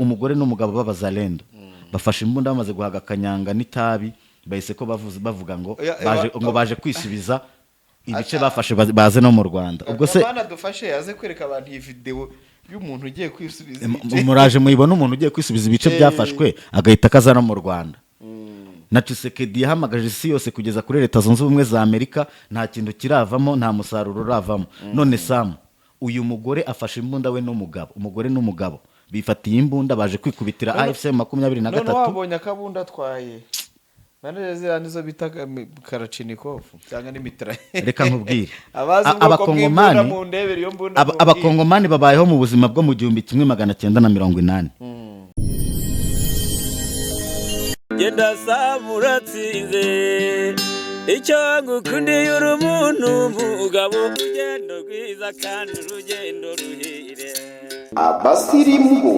Umugore n'umugabo b'Abazalendo bafashe imbunda, bamaze guhaga akanyanga n'itabi, bahise ko bavuga ngo Oya, baje, ngo baje kwisubiza ibice bafashe, baze no mu Rwanda. Ubwo se Abana dufashe aze kwereka abantu iyi video y'umuntu ugiye kwisubiza ibice. Muraje muyibona, umuntu ugiye kwisubiza ibice byafashwe, agahita akaza no mu Rwanda. Na Tshisekedi yahamagaje isi yose kugeza kuri Leta Zunze Ubumwe za Amerika, nta kintu kiravamo, nta musaruro uravamo. None Samu, uyu mugore afashe imbunda, we n'umugabo, umugore n'umugabo bifatiye imbunda, baje kwikubitira AFC makumyabiri na None gatatu. gatatu. Wabonye akabunda atwaye nane, ziriya nizo bita kalachnikov cyangwa n'imitraille. Reka nkubwire. Abazi ubwoko bw'imbunda Abakongomani mu ndebere iyo mbunda mumbwire. Abakongomani babayeho mu buzima bwo mu 1980. Genda saba uratsinze, icyo ngukundiye uri umuntu mugabo, urugendo rwiza kandi urugendo ruhire. Abasirimu bo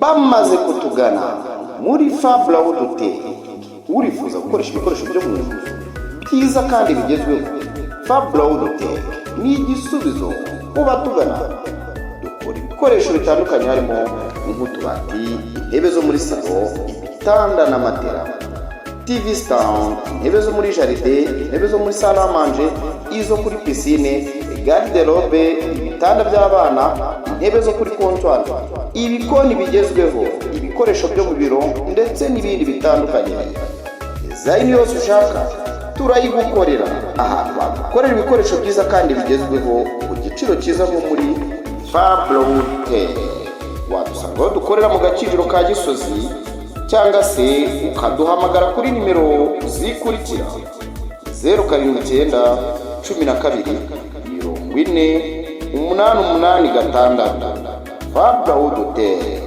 bamaze kutugana muri Fabula Wuduteri. Urifuza gukoresha ibikoresho byo mu nzu byiza kandi bigezweho? Fabula Wuduteri ni igisubizo ku batugana. Dukora ibikoresho bitandukanye, harimo nk'utubati, intebe zo muri salo, ibitanda na matera, TV stand, intebe zo muri jardin, intebe zo muri salle à manger, izo kuri piscine, garde-robe, ibitanda by'abana, intebe zo kuri comptoir, ibikoni bigezweho, ibikoresho byo mu biro ndetse n'ibindi bitandukanye. Design yose ushaka turayigukorera. Ahantu bagukorera ibikoresho byiza kandi bigezweho ku giciro cyiza nko muri Fabrote, wadusanga aho dukorera mu Gakinjiro ka Gisozi, cyangwa se ukaduhamagara kuri nimero zikurikira: 079 12 40 886. Fabra Wuduteri,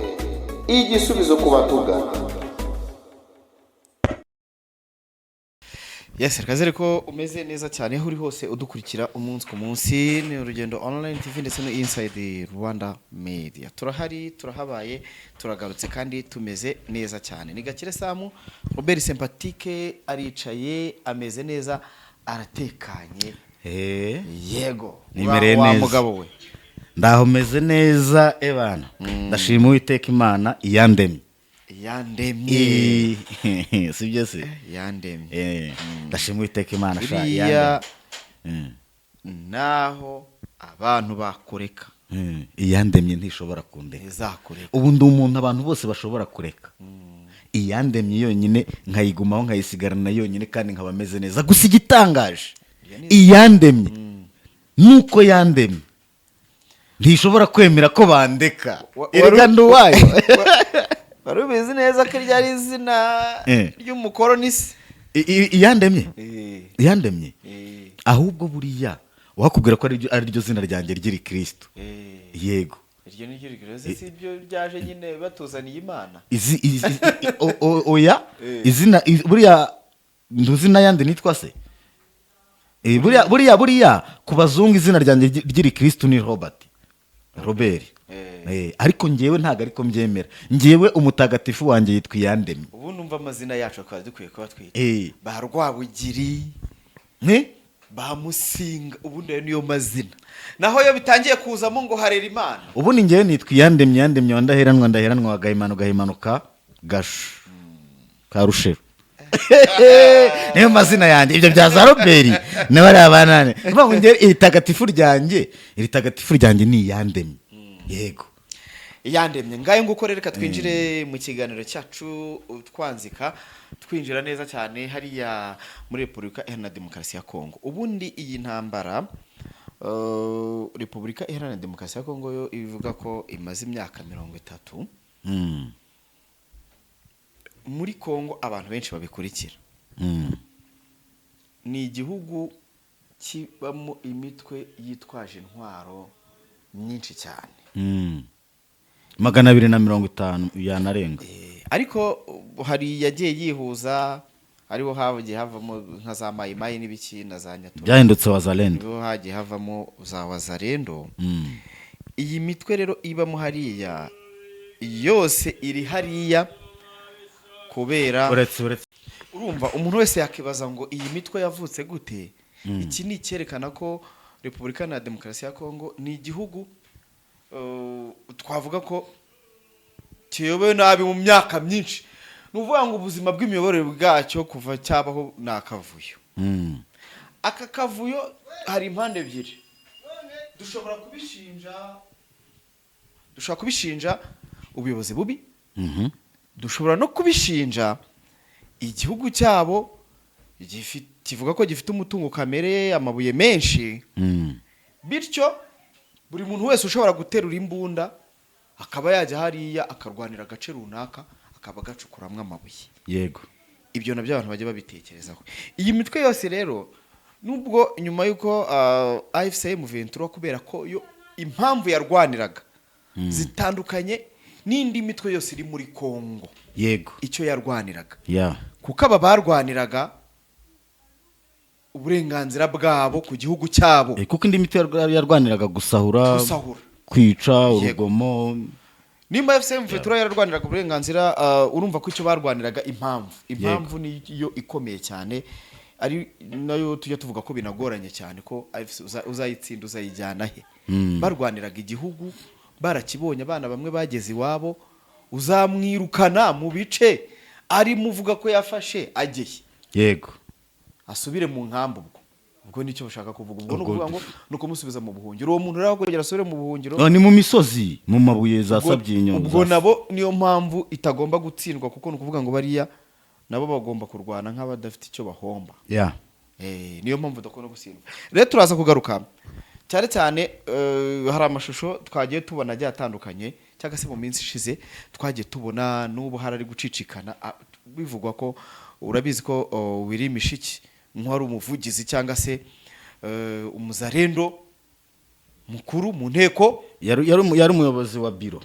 igisubizo ku batugana. Yes, reka ko umeze neza cyane aho uri hose udukurikira umunsi ku munsi. Ni Urugendo Online TV ndetse no Inside Rwanda Media. Turahari, turahabaye, turagarutse kandi tumeze neza cyane. Ni Gakire Samu Robert Sympatique, aricaye, ameze neza, aratekanye. Yego. Nimereye Wa neza. mugabo we. Ndaho meze neza, ebana, ndashima Uwiteka Imana iyandemye. Yandemye. Si byo se? Yandemye. Ndashima Uwiteka Imana sha. Buriya Iyandemye. Naho abantu bakureka, Iyandemye ntishobora kundeka. Ntizakureka. Ubu ndi umuntu abantu bose bashobora kureka, iyandemye yonyine nkayigumaho, nkayisigarana yonyine kandi nkaba meze neza. Gusa igitangaje, iyandemye nuko yandemye ntishobora kwemera ko bandeka. Erega ndi uwayo. Wari ubizi neza ko iryo ari izina ry'umukoronisi? Iyandemye, iyandemye. Ahubwo buriya wakubwira ko ari ryo zina ryanjye ry'irikristo. Yego. Iryo ni ryo rigeze, si ibyo ryaje nyine batuzaniye Imana? Izi oya, izina buriya ntuzi n'ayandi nitwa se? Buriya ku bazungu izina ryanjye ry'irikristo ni Robert, Robert. Ariko ngewe ntabwo ariko mbyemera. Ngewe umutagatifu wanjye yitwa Iyandemye. Ubu numva amazina yacu twari dukwiye kuba twita ba Rwabugiri, Ni? ba Musinga, ubundi ayo niyo mazina. Naho iyo bitangiye kuzamo ngo harera Imana. Ubundi ngewe nitwa Iyandemye, Iyandemye wa Ndaheranwa, Ndaheranwa wa Gahimano, Gahimanuka Gashu ka Rushero. Niyo mazina yanjye. Ibyo bya za Robert nawe ari abanane. Kuvuga ngo ngewe iri tagatifu ryanjye ni Iyandemye, yego. Iyandemye. Ngayo nguko rero, reka twinjire mu kiganiro cyacu, twanzika twinjira neza cyane hariya muri Repubulika Iharanira Demokarasi ya Kongo. Ubundi iyi ntambara, Repubulika Iharanira Demokarasi ya Kongo yo ivuga ko imaze imyaka 30 muri Kongo. Abantu benshi babikurikira, ni igihugu kibamo imitwe yitwaje intwaro myinshi cyane. 250 yanarenga. Ariko hari yagiye yihuza, ariho hagiye havamo nka za Mayimayi n'ibiki na za Nyatura. Byahindutse Wazalendo. Niho hagiye havamo za Wazalendo. Iyi mitwe rero ibamo hariya yose iri hariya kubera Uretse urumva umuntu wese yakibaza ngo iyi mitwe yavutse gute? Iki ni icyerekana ko Repubulika na Demokarasi ya Kongo ni igihugu, twavuga ko Kiyobowe nabi mu myaka myinshi. Ni ukuvuga ngo ubuzima bw'imiyoborere bwacyo kuva cyabaho ni akavuyo. Aka kavuyo hari impande ebyiri dushobora kubishinja. Dushobora kubishinja ubuyobozi bubi, dushobora no kubishinja igihugu cyabo kivuga ko gifite umutungo kamere, amabuye menshi, bityo buri muntu wese ushobora guterura imbunda akaba yajya hariya akarwanira agace runaka, akaba agacukuramo amabuye. Ibyo nabyo abantu bajya babitekerezaho. Iyi mitwe yose rero, nubwo nyuma y'uko AFC M23, kubera ko yo impamvu yarwaniraga zitandukanye n'indi mitwe yose iri muri Congo, icyo yarwaniraga, kuko aba barwaniraga uburenganzira bwabo ku gihugu cyabo. Kuko indi mitwe yarwaniraga gusahura, Gusahura. kwica, urugomo. Nimba AFC M23 yararwaniraga uburenganzira, urumva ko icyo barwaniraga, impamvu niyo ikomeye cyane, ari nayo tujya tuvuga ko binagoranye cyane ko AFC uzayitsinda uzayijyana he? Barwaniraga igihugu, barakibonye, abana bamwe bageze iwabo. Uzamwirukana mu bice arimo uvuga ko yafashe ajye Asubire mu nkambi? Ubwo nicyo bashaka kuvuga. Ubwo ni ukuvuga ngo ni ukumusubiza mu buhungiro. Uwo muntu rero kugira asubire mu buhungiro, Oh, ni mu misozi, mu mabuye za ubwo- Sabyinyo. Ubwo nabo niyo mpamvu itagomba gutsindwa, kuko ni ukuvuga ngo bariya nabo bagomba kurwana nk'abadafite icyo bahomba. Niyo mpamvu udakunda gutsindwa. Rero turaza kugaruka cyane cyane, hari amashusho twagiye tubona agiye atandukanye, cyangwa se mu minsi ishize twagiye tubona, n'ubu hari ari gucicikana, bivugwa ko, urabizi ko, Willy Mishiki nk'uwari umuvugizi cyangwa se umuzarendo mukuru mu nteko. Yari umuyobozi wa biro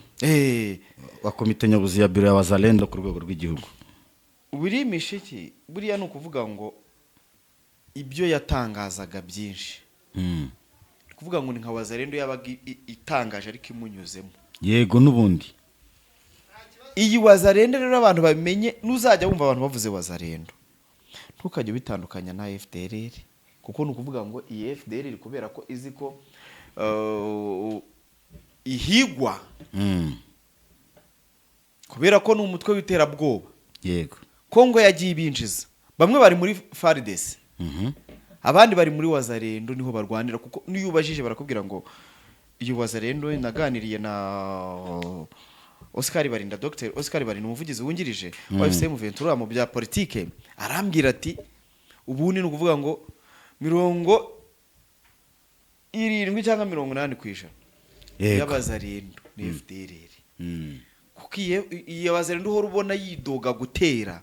wa komite nyobozi ya biro ya Wazalendo ku rwego rw'igihugu. Willy Mishiki buriya ni ukuvuga ngo ibyo yatangazaga byinshi, ni ukuvuga ngo ni nka Wazalendo yabaga itangaje ariko imunyuzemo. Yego, n'ubundi. Iyi Wazalendo rero, abantu babimenye, nuzajya wumva abantu bavuze Wazalendo ntukajye ubitandukanya na FDLR, kuko ni ukuvuga ngo iyi FDLR, kubera ko izi ko ihigwa, kubera ko ni umutwe w'iterabwoba, Kongo yagiye ibinjiza. Bamwe bari muri FARDC, abandi bari muri Wazalendo, niho barwanira. Kuko niyo ubajije barakubwira ngo iyi Wazalendo. Naganiriye na Oscar Barinda, Dr Oscar Barinda, umuvugizi wungirije wa AFC M23 mu bya politike, arambwira ati ubundi ni ukuvuga ngo 70 cyangwa 80% y'abazarendo ni FDLR, kuko iyo Wazalendo uhora ubona yidoga gutera,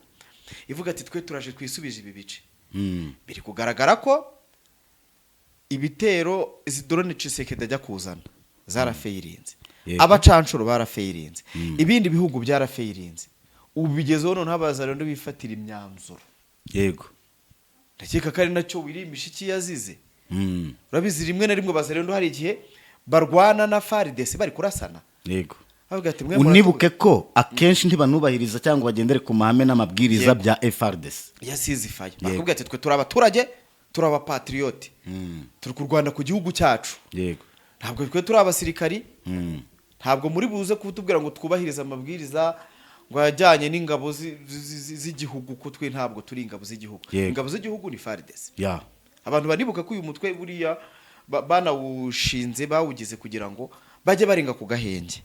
ivuga ati twe turaje twisubije ibi bice. Biri kugaragara ko ibitero, izi drone Tshisekedi ajya kuzana zarafeyirinze, abacanshuro barafeyirinze, ibindi bihugu byarafeyirinze. Ubu bigezeho noneho abazarendo bifatira imyanzuro. Ndakeka ko ari nacyo Willy Mishiki yazize. Urabizi, rimwe na rimwe bazarendo hari igihe barwana na FARDC bari kurasana, bavuga ati mwe Unibuke ko akenshi ntibanubahiriza cyangwa bagendere ku mahame n'amabwiriza bya FARDC. Ya ceasefire. Bakubwira ati twe turi abaturage, turi abapatriote, turi kurwana ku gihugu cyacu, ntabwo twe turi abasirikari, ntabwo muri buze kutubwira ngo twubahirize amabwiriza ngo ajyanye n'ingabo z'igihugu, ko twe ntabwo turi ingabo z'igihugu. Ingabo z'igihugu ni FARDC. Abantu banibuka ko uyu mutwe buriya banawushinze, bawugize kugira ngo bajye barenga ku gahenge,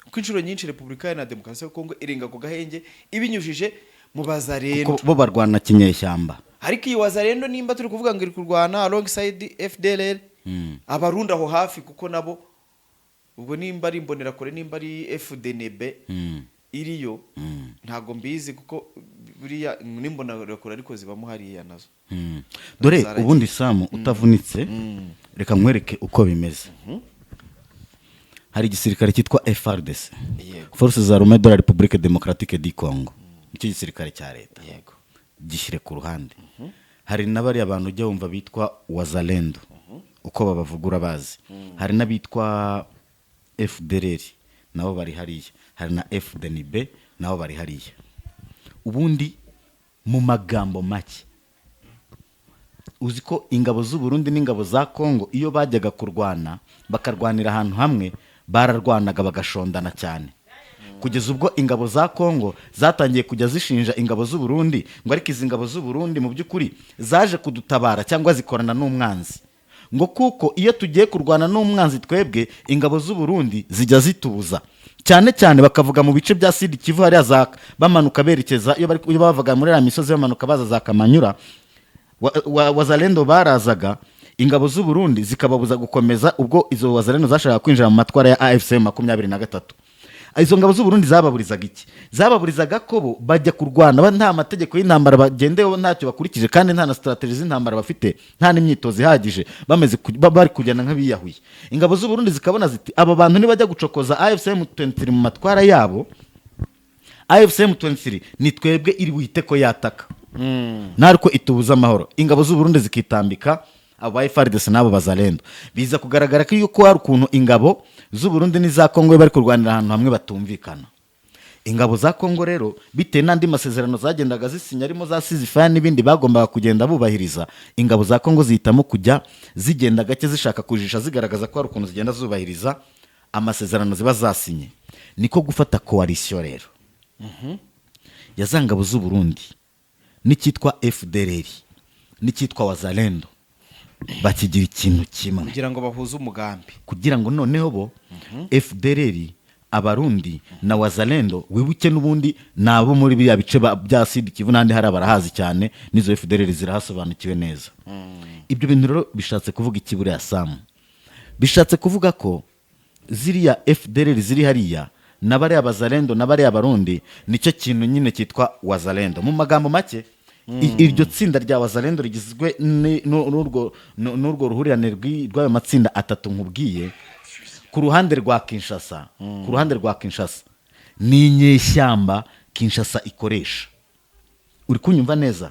kuko inshuro nyinshi Repubulika Iharanira Demokarasi ya Kongo irenga ku gahenge ibinyujije mu bazarendo. Kuko bo barwana kinyeshyamba. Ariko iyi Wazarendo, nimba turi kuvuga ngo iri kurwana alongside FDLR, Abarundi aho hafi, kuko nabo ubwo nimba ari Imbonerakure, nimba ari FDNB iriyo, ntabwo mbizi, kuko buriya n'Imbonerakure ariko zibamo hariya nazo. Dore Zaragiye. ubundi, Samu, utavunitse, reka nkwereke uko bimeze. Hari igisirikare cyitwa FARDC, Forces Armées de la République Démocratique du Congo, nicyo gisirikare cya leta. Gishyire ku ruhande. Hari n'abariya bantu ujya wumva bitwa Wazalendo, uko babavugura bazi. Hari n'abitwa FDLR, nabo bari hariya. Hari na FDNB, nabo bari hariya. Ubundi mu magambo make, uzi ko ingabo z'u Burundi n'ingabo za Congo iyo bajyaga kurwana bakarwanira ahantu hamwe, bararwanaga bagashondana cyane. Kugeza ubwo ingabo za Kongo zatangiye kujya zishinja ingabo z'u Burundi ngo: "Ariko izi ngabo z'u Burundi mu by'ukuri zaje kudutabara cyangwa zikorana n'umwanzi?" Ngo kuko iyo tugiye kurwana n'umwanzi, twebwe ingabo z'u Burundi zijya zitubuza cyane cyane. Bakavuga mu bice bya Sud Kivu hariya za bamanuka berekeza iyo bavaga muri iriya misozi bamanuka baza za Kamanyura, wazalendo barazaga, ingabo z'u Burundi zikababuza gukomeza. Ubwo izo wazalendo zashakaga kwinjira mu matwara ya AFC 23, izo ngabo z'u Burundi zababurizaga iki? Zababurizaga ko bo bajya kurwana nta mategeko y'intambara bagendeyeho, ntacyo bakurikije, kandi nta na strategy z'intambara bafite, nta n'imyitozo ihagije, bameze bari kugenda nk'abiyahuye. Ingabo z'u Burundi zikabona ziti: "Aba bantu nibajya gucokoza AFC M23 mu matwara yabo, AFC M23 ni twebwe iri buhite ko yataka narwo itubuza amahoro." Ingabo z'u Burundi zikitambika abo ba FARDC n'abo bazalendo. Biza kugaragara ko yuko hari ukuntu ingabo z'u Burundi n'iza Kongo bari kurwanira ahantu hamwe batumvikana. Ingabo za Kongo rero, bitewe n'andi masezerano zagendaga zisinya arimo za ceasefire n'ibindi bagombaga kugenda bubahiriza, ingabo za Kongo zihitamo kujya zigenda gake, zishaka kujisha, zigaragaza ko hari ukuntu zigenda zubahiriza amasezerano ziba zasinye. Niko gufata coalition rero ya za ngabo z'u Burundi n'icyitwa FDLR n'icyitwa Wazalendo, bakigira ikintu kimwe kugira ngo bahuze umugambi. Kugira ngo noneho bo FDLR, Abarundi na Wazalendo, wibuke n'ubundi ni abo muri biriya bice bya Sud Kivu n'ahandi hari barahazi cyane, n'izo FDLR zirahasobanukiwe neza. Ibyo bintu rero bishatse kuvuga iki buriya, Samu? Bishatse kuvuga ko ziriya FDLR ziri hariya na bariya Bazalendo na bariya Barundi, nicyo kintu nyine cyitwa Wazalendo. Mu magambo make, iryo tsinda rya Wazalendo rigizwe n'urwo ruhurirane rw'ayo matsinda atatu nkubwiye, ku ruhande rwa Kinshasa, ku ruhande rwa Kinshasa ni inyeshyamba Kinshasa ikoresha. Uri kunyumva neza?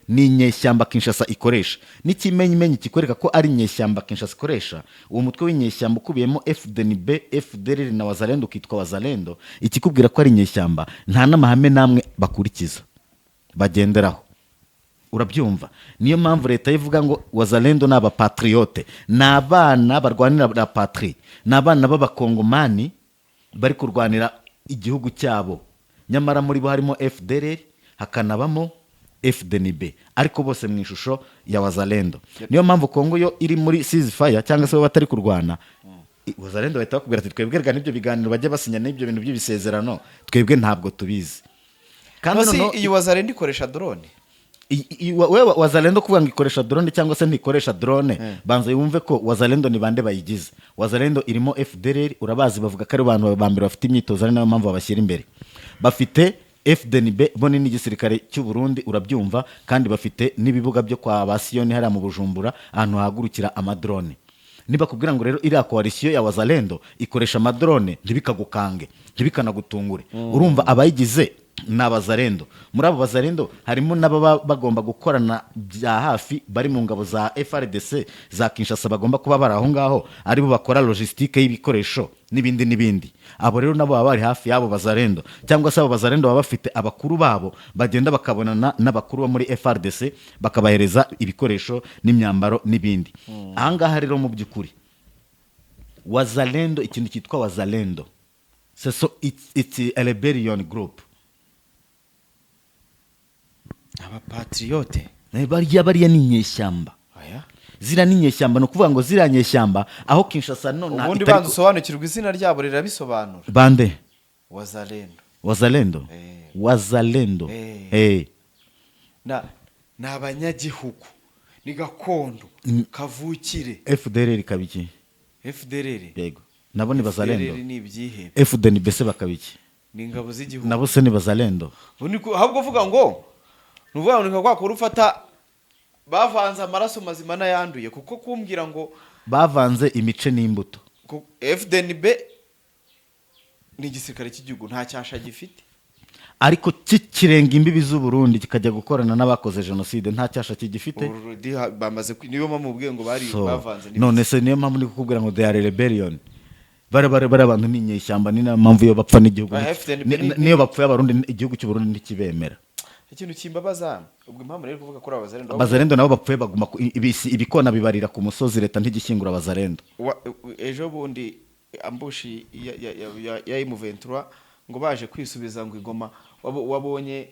Ni inyeshyamba Kinshasa ikoresha. N'ikimenyimenyi kikwereka ko ari inyeshyamba Kinshasa ikoresha, uwo mutwe w'inyeshyamba ukubiyemo FDNB, FDLR na Wazalendo ukitwa Wazalendo, ikikubwira ko ari inyeshyamba, nta n'amahame n'amwe bakurikiza bagenderaho. Urabyumva? Niyo mpamvu leta ivuga ngo Wazalendo ni abapatriote, ni abana barwanira la patrie, ni abana b'Abakongomani bari kurwanira igihugu cyabo. Nyamara muri bo harimo FDLR, hakanabamo FDNB, ariko bose mu ishusho ya Wazalendo. Niyo mpamvu Kongo yo iri muri ceasefire cyangwa se bo batari kurwana, Wazalendo bahita bakubwira ati: "Twebwe rega n'ibyo biganiro bajya basinya n'ibyo bintu by'ibisezerano, twebwe ntabwo tubizi." Kandi None se noneho iyi Wazalendo ikoresha drone? We Wazalendo, kuvuga ngo ikoresha drone cyangwa se ntikoresha drone, banza yumve ko Wazalendo ni bande bayigize. Wazalendo irimo FDLR, urabazi, bavuga ko ari abantu ba mbere bafite imyitozo, ari nayo mpamvu babashyira imbere. Bafite FDNB, bo ni n'igisirikare cy'u Burundi, urabyumva? Kandi bafite n'ibibuga byo kwa ba Siyoni hariya mu Bujumbura, ahantu hahagurukira amadrone. Nibakubwira ngo rero iriya coalition ya Wazalendo ikoresha amadrone, ntibikagukange, ntibikanagutungure. Urumva abayigize ni Abazalendo. Muri abo Bazalendo harimo n'ababa bagomba gukorana bya hafi, bari mu ngabo za FARDC za Kinshasa, bagomba kuba bari aho ngaho, aribo bakora logistique y'ibikoresho n'ibindi n'ibindi. Abo rero nabo baba bari hafi y'abo Bazalendo, cyangwa se abo Bazalendo baba bafite abakuru babo bagenda bakabonana n'abakuru bo muri FARDC, bakabahereza ibikoresho n'imyambaro n'ibindi. Ahangaha rero mu by'ukuri Wazalendo, ikintu cyitwa Wazalendo, so it's a rebellion group. Abapatriote. Bariya ni inyeshyamba. Aya. Ziriya ni inyeshyamba. Ni ukuvuga ngo ziriya nyeshyamba aho Kinshasa none Ubundi banza usobanukirwa, izina ryabo rirabisobanura. Bande? Wazalendo. Wazalendo. Eh. Wazalendo. Eh. Eh. Na ni abanyagihugu, ni gakondo, kavukire. FDLR ikaba iki? FDLR? Yego, nabo ni Bazalendo. FDLR ni ibyihebe. FDNB se bakaba iki? Ni ingabo z'igihugu. Nabo se ni Bazalendo? Ubu ahubwo uvuga ngo ni ukuvuga ngo ni nka kwa kuri ufata bavanze amaraso mazima n'ayanduye, kuko kumbwira ngo Bavanze imice n'imbuto. FDNB ni igisirikare cy'igihugu, nta cyasha gifite. Ariko kikirenga imbibi z'u Burundi kikajya gukorana n'abakoze jenoside, nta cyasha kigifite. Already bamaze niyo mpamvu mubwiye ngo bari So, bavanze n'ibiki. None se niyo mpamvu ndi kukubwira ngo they are rebellion. Bari abantu ni inyeshyamba, ni nayo mpamvu iyo bapfa n'igihugu Ah, FDNB niyo bapfuye Abarundi, igihugu cy'u Burundi ntikibemera. Ikintu kimbabaza, ubwo impamvu rero kuvuga kuri Abazalendo Abazalendo nabo bapfuye baguma ibikona bibarira ku musozi, leta ntigishyingura Abazalendo. Ejo bundi ambush ya M23. Ngo baje kwisubiza ngo igoma, wabonye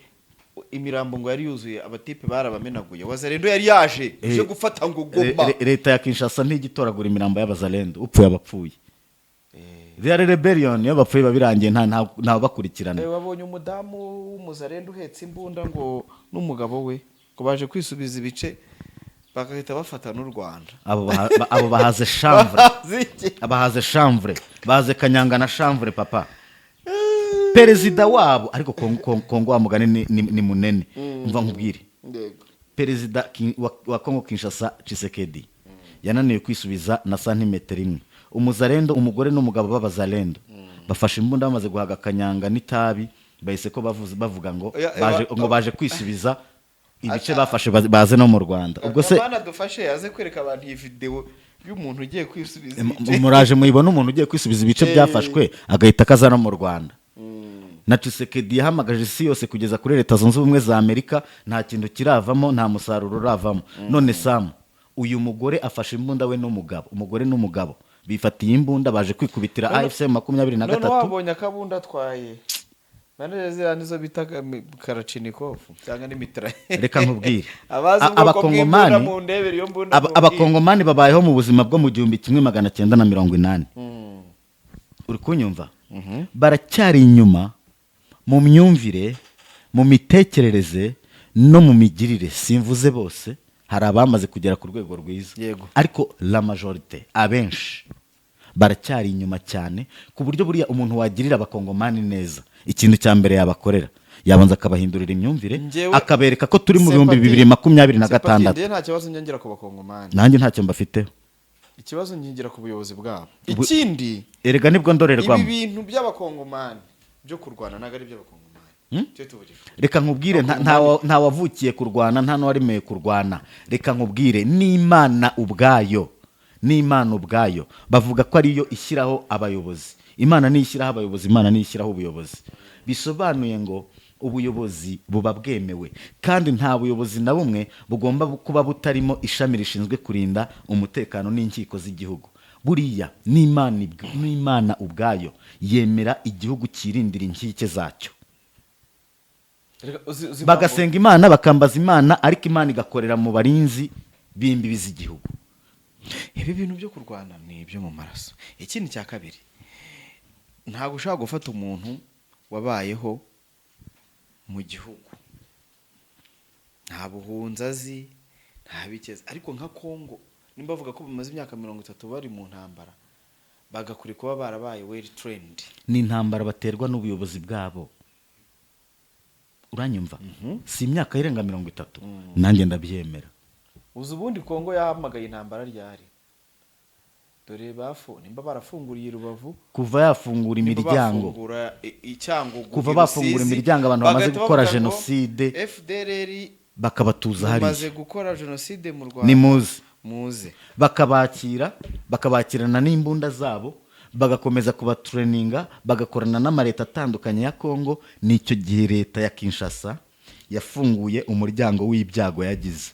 imirambo ngo yari yuzuye, abatipe barabamenaguye. Wazalendo yari yaje ije gufata ngo Goma. Leta ya Kinshasa ntigitoragura imirambo y'abazalendo. Upfuye abapfuye, real rebellion, iyo bapfuye biba birangiye, nta bakurikirana. Wabonye umudamu w'umuzarendo uhetse imbunda ngo n'umugabo we ngo baje kwisubiza ibice, bagahita bafata n'u Rwanda. Abo bahaze chanvre. Bazi iki? Abahaze chanvre, bahaze kanyanga na chanvre, papa. Perezida wabo ariko Kongo wa mugani ni munene. Mva nkubwire. Yego. Perezida wa Kongo Kinshasa, Tshisekedi, yananiwe kwisubiza na santimetero imwe. Umuzarendo, umugore n'umugabo b'abazarendo bafashe imbunda, bamaze guhaga kanyanga n'itabi, bahise ko bavuga ngo Oya, baje, ngo baje kwisubiza ibice bafashe, baze no mu Rwanda. Ubwo se Abana dufashe aze kwereka abantu iyi video y'umuntu ugiye kwisubiza ibice. Muraje muyibona, umuntu ugiye kwisubiza ibice byafashwe, agahita akaza no mu Rwanda. Na Tshisekedi yahamagaje isi yose kugeza kuri Leta Zunze Ubumwe za Amerika, nta kintu kiravamo, nta musaruro uravamo. None Samu, uyu mugore afashe imbunda, we n'umugabo, umugore n'umugabo bifatiye imbunda, baje kwikubitira AFC makumyabiri na None gatatu. wabonye akabunda atwaye nane, ziriya nizo bita Kalashnikov cyangwa n'imitara. Reka nkubwire. Abazi ubwoko bw'imbunda Abakongomani mu ndebere iyo mbunda mumbwire. Abakongomani babayeho mu buzima bwo mu 1980. Uri kunyumva? Baracyari inyuma mu myumvire, mu mitekerereze no mu migirire. Simvuze bose, hari abamaze kugera ku rwego rwiza, ariko la majorité, abenshi baracyari inyuma cyane, ku buryo buriya umuntu wagirira abakongomani neza, ikintu cya mbere yabakorera, yabanza akabahindurira imyumvire, akabereka ko turi mu bihumbi Sympathy- bibiri makumyabiri na Sympathy, gatandatu. Njyewe nta kibazo njya ku bakongomani. Nanjye ntacyo mbafiteho. Ikibazo nkigira ku buyobozi bwabo. Ikindi, Erega nibwo ibi ndorerwamo. bintu by'abakongomani byo kurwana ntabwo ari iby'abakongomani. Tujye tuvugisha ukuri. Reka nkubwire, nta wavukiye kurwana, nta n'uwaremeye kurwana. Reka nkubwire, n'Imana ubwayo bavuga ko ariyo ishyiraho abayobozi. Imana niyo ishyiraho abayobozi, Imana niyo ishyiraho ubuyobozi. Bisobanuye ngo ubuyobozi buba bwemewe, kandi nta buyobozi na bumwe bugomba kuba butarimo ishami rishinzwe kurinda umutekano n'inkiko z'igihugu. Buriya n'Imana ubwayo yemera igihugu cyirindira inkike zacyo. Reka, uzi impamvu- Bagasenga Imana, bakambaza Imana, ariko Imana igakorera mu barinzi b'imbibi z'igihugu. Ibi bintu byo kurwana ni ibyo mu maraso. Ikindi cya kabiri, ntabwo ushobora gufata umuntu wabayeho mu gihugu, nta buhunzi azi, nta bikeza, ariko nka Kongo, nimba bavuga ko bamaze imyaka 30 bari mu ntambara, bagakwiye kuba barabaye well trained. Ni intambara baterwa n'ubuyobozi bwabo. Uranyumva? Si imyaka irenga 30, nanjye ndabyemera. Uzi ubundi Kongo yahamagaye intambara ryari? Dore bafu nimba barafunguriye Rubavu, Kuva yafungura nimba imiryango, bafungura i Cyangugu, Kuva i bafungura Rusizi, imiryango, abantu bamaze bagahita gukora bavuga ngo jenoside, FDLR bakabatuza mumaze hariya, gukora jenoside mu Rwanda, nimuze. Muze. Bakabakira, bakabakirana n'imbunda zabo, bagakomeza kubatraininga, bagakorana n'amaleta atandukanye ya Kongo. Nicyo gihe leta ya Kinshasa yafunguye umuryango w'ibyago yagize.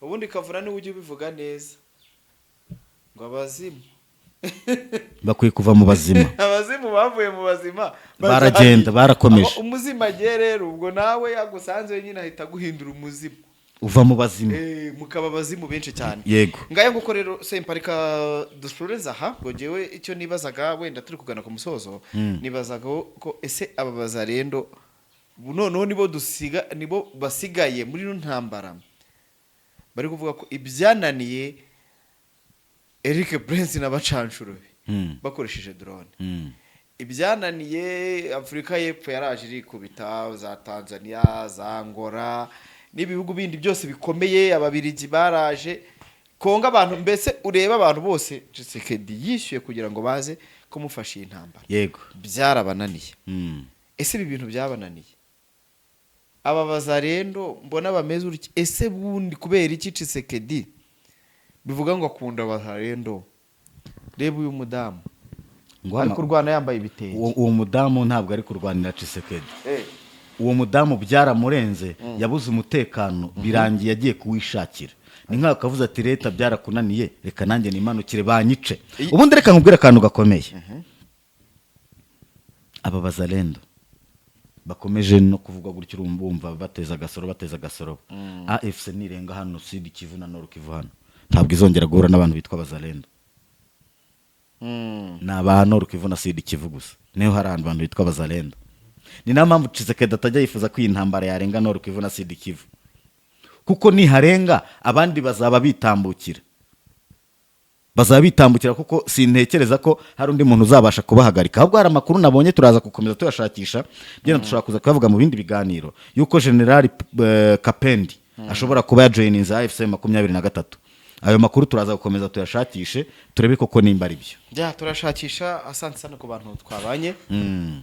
Ubundi Kavura niwe ujya ubivuga neza ngo abazimu Bakwiye kuva mu bazima. Abazimu bavuye mu bazima. Baragenda, barakomeje. Aho umuzimu agiye rero, ubwo nawe yagusanze nyine ahita aguhindura umuzimu. Uva mu bazima. Mukaba abazimu benshi cyane. Yego. Ngayo nguko rero, Semparika, dusoreze aha. Ngo ngewe icyo nibazaga, wenda turi kugana ku musozo, nibazaga ko ese aba bazarendo ubu noneho nibo dusiga, nibo basigaye muri ino ntambara bari kuvuga ko ibyananiye Eric Prince n'abacanshuro be bakoresheje drone, ibyananiye Afurika y'Epfo yaraje irikubita, za Tanzania, za Angola n'ibihugu bindi byose bikomeye, Ababirigi baraje Kongo, abantu mbese ureba abantu bose Tshisekedi yishyuye kugira ngo baze kumufasha iyi ntambara, byarabananiye. Ese ibi bintu byabananiye aba bazarendo mbona bameze utya, ese bundi kubera iki Tshisekedi bivuga ngo akunda abazarendo? Reba uyu mudamu Ngo ari hano kurwana yambaye ibitenge. Uwo mudamu ntabwo ari kurwanira Tshisekedi. Uwo mudamu byaramurenze, yabuze umutekano, birangiye agiye kuwishakira. Ni nkaho kavuze ati: "Leta byarakunaniye, reka nanjye nimanukire banyice." Ubundi reka nkubwire akantu gakomeye. Aba Bazalendo bakomeje no kuvuga gutyo, urumva bumva bateza agasoro, bateza agasoro. AFC nirenga hano Sud Kivu na Nord Kivu hano, ntabwo izongera guhura n'abantu bitwa Bazalendo. Ni aba Nord Kivu na Sud Kivu gusa niho hari abantu bitwa Bazalendo. Ni nayo mpamvu Tshisekedi atajya yifuza ko iyi ntambara yarenga Nord Kivu na Sud Kivu, kuko niharenga abandi bazaba bitambukira, bazaba bitambukira, kuko sintekereza ko hari undi muntu uzabasha kubahagarika. Ahubwo hari amakuru nabonye, turaza gukomeza tuyashakisha, byenda dushobora kuza kuyavuga mu bindi biganiro, yuko General Kapendi ashobora kuba yajoyininze AFC 23. Ayo makuru turaza gukomeza tuyashakishe, turebe koko nimba ari byo. Bya turashakisha. Asante sana ku bantu twabanye,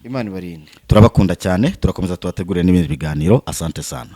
Imana ibarinde. Turabakunda cyane, turakomeza tubategurire n'ibindi biganiro. Asante sana.